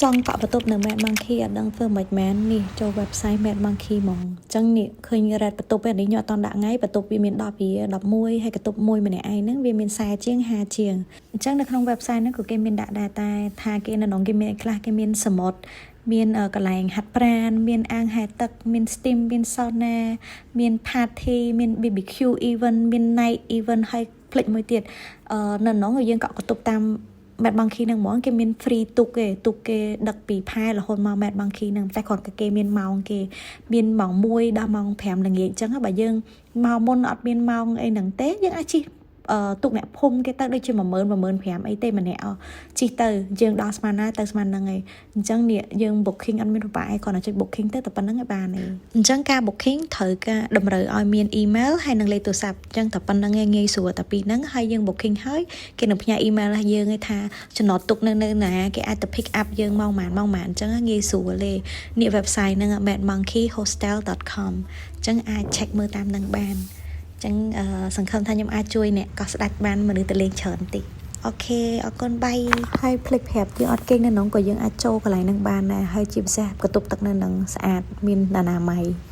ចង់កក់បន្ទប់នៅ Mad Monkey អត់ដឹងធ្វើម៉េចមែននេះចូល website Mad Monkey ហ្មងអញ្ចឹងនេះឃើញ rate បន្ទប់ឯនេះខ្ញុំអត់តន់ដាក់ថ្ងៃបន្ទប់វាមាន10វា11ហើយបន្ទប់មួយម្នាក់ឯងហ្នឹងវាមាន40ជាង50ជាងអញ្ចឹងនៅក្នុង website ហ្នឹងក៏គេមានដាក់ដែរតែថាគេនៅក្នុងគេមានអីខ្លះគេមានសមុទ្រមានកន្លែងហាត់ប្រាណមានអាងហែលទឹកមាន steam មាន sauna មាន party មាន BBQ event មាន night event ហើយភ្លេចមួយទៀតអឺនៅក្នុងយើងកក់បន្ទប់តាម Mad Monkey ហ្នឹងហ្មងគេមាន free ទូកគេទូកគេដឹកពីផែរហូតមក Mad Monkey ហ្នឹងតែគ្រាន់តែគេមានម៉ោងគេមានម៉ោង1ដល់ម៉ោង5ល្ងាចអញ្ចឹងបើយើងមកមុនអត់មានម៉ោងអីហ្នឹងទេយើងអាចជិះអឺទូកអ្នកភូមិគេទៅដូចជា10000 15000អីទេម្នាក់ជិះទៅយើងដល់ស្មានណាទៅស្មានហ្នឹងឯងអញ្ចឹងនេះយើង booking អត់មានពិបាកឯងគ្រាន់តែចុច booking ទៅតែប៉ុណ្្នឹងឯងបានឯងអញ្ចឹងការ booking ត្រូវការតម្រូវឲ្យមាន email ហើយនិងលេខទូរស័ព្ទអញ្ចឹងតែប៉ុណ្្នឹងឯងងាយស្រួលតែពីរហ្នឹងហើយយើង booking ហើយគេនឹងផ្ញើ email ឲ្យយើងឯងថាចំណតទុកនៅនៅណាគេអាចទៅ pick up យើងម៉ោងប៉ុន្មានម៉ោងប៉ុន្មានអញ្ចឹងងាយស្រួលទេនេះ website ហ្នឹង madmonkeyhostel.com អញ្ចឹងអាច check មើលតាមនឹងបានចឹងសង្ឃឹមថាខ្ញុំអាចជួយអ្នកកោះស្ដាច់បានមនុស្សទៅលេងច្រើនតិច OK អរគុណ bye ហើយភ្លេចប្រាប់យើងអត់គេងនៅក្នុងក៏យើងអាចចូលកន្លែងហ្នឹងបានដែរហើយជាពិសេសបន្ទប់ទឹកនៅហ្នឹងស្អាតមានអនាម័យ។